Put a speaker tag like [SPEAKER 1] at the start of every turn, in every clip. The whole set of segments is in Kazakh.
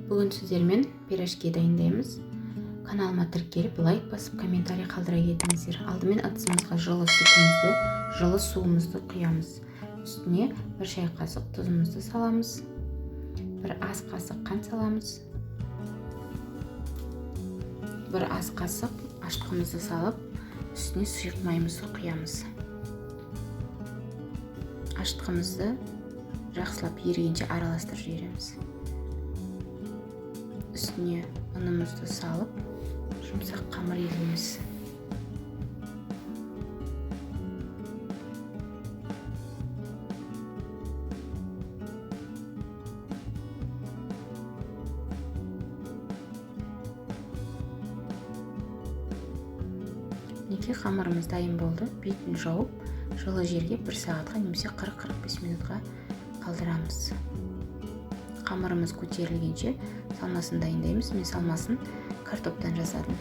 [SPEAKER 1] Бүгін сіздермен пирожки дайындаймыз. Каналыма тіркеліп, лайк басып, комментарий қалдыра кетіңіздер. Алдымен ыдысымызға жылы сүтімізді, жылы суымызды құямыз. Үстіне бір шай қасық тұзымызды саламыз. Бір ас қасық қант саламыз. Бір ас қасық ашытқымызды салып, үстіне сұйық майымызды құямыз. Ашытқымызды жақсылап ерігенше араластырып жібереміз. Үстіне ұнымызды салып, жұмсақ қамыр илейміз. Мінекей, қамырымыз дайын болды. Бетін жауып, жылы жерге 1 сағатқа немесе 40-45 минутқа қалдырамыз. Қамырымыз көтерілгенше салмасын дайындаймыз. Мен салмасын картоптан жасадым.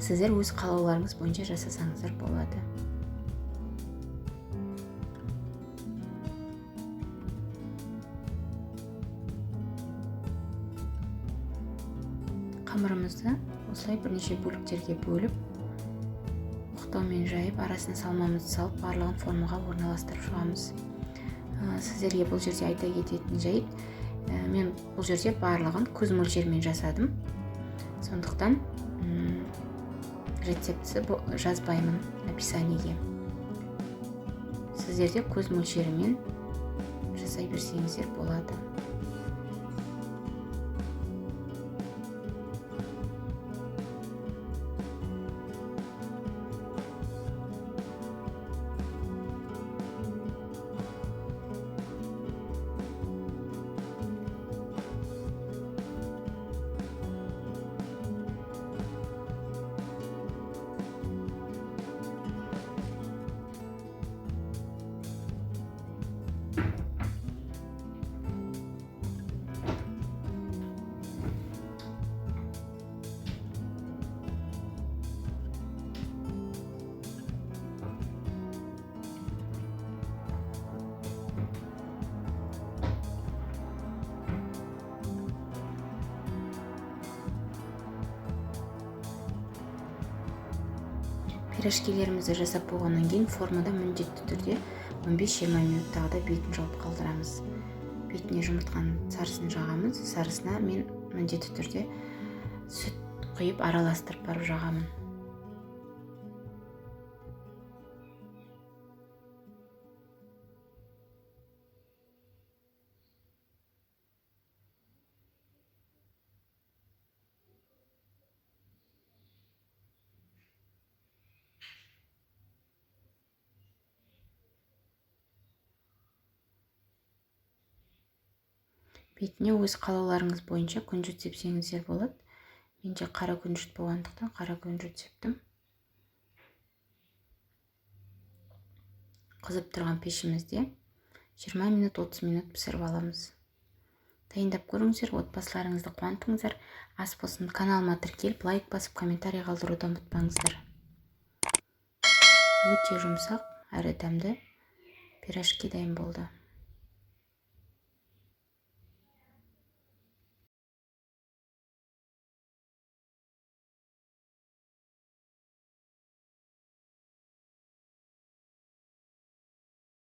[SPEAKER 1] Сіздер өз қалауларыңыз бойынша жасасаңыздар болады. Қамырымызды осылай бірнеше бөліктерге бөліп, оқтаумен жайып, арасына салмамызды салып, барлығын формаға орналастырып шығамыз. Сіздерге бұл жерде айта кететін жайт, мен бұл жерде барлығын көз мөлшерімен жасадым. Сондықтан рецептісі жазбаймын описаниеге. Сіздер де көз мөлшерімен жасай берсеңіздер болады. Пирожкилерімізді жасап болғаннан кейін формада міндетті түрде 15-20 минут тағы да бетін жауып қалдырамыз. Бетіне жұмыртқаның сарысын жағамыз. Сарысына мен міндетті түрде сүт құйып араластырып барып жағамын. Бетіне өз қалауларыңыз бойынша күнжіт сепсеңіздер болады. Менде қара күнжіт болғандықтан қара күнжіт септім. Қызып тұрған пешімізде 20 минут, 30 минут пісіріп аламыз. Дайындап көріңіздер, отбасыларыңызды қуантыңыздар. Ас болсын. Каналыма тіркеліп, лайк басып, комментарий қалдыруды ұмытпаңыздар. Өте жұмсақ әрі дәмді пирожки дайын болды.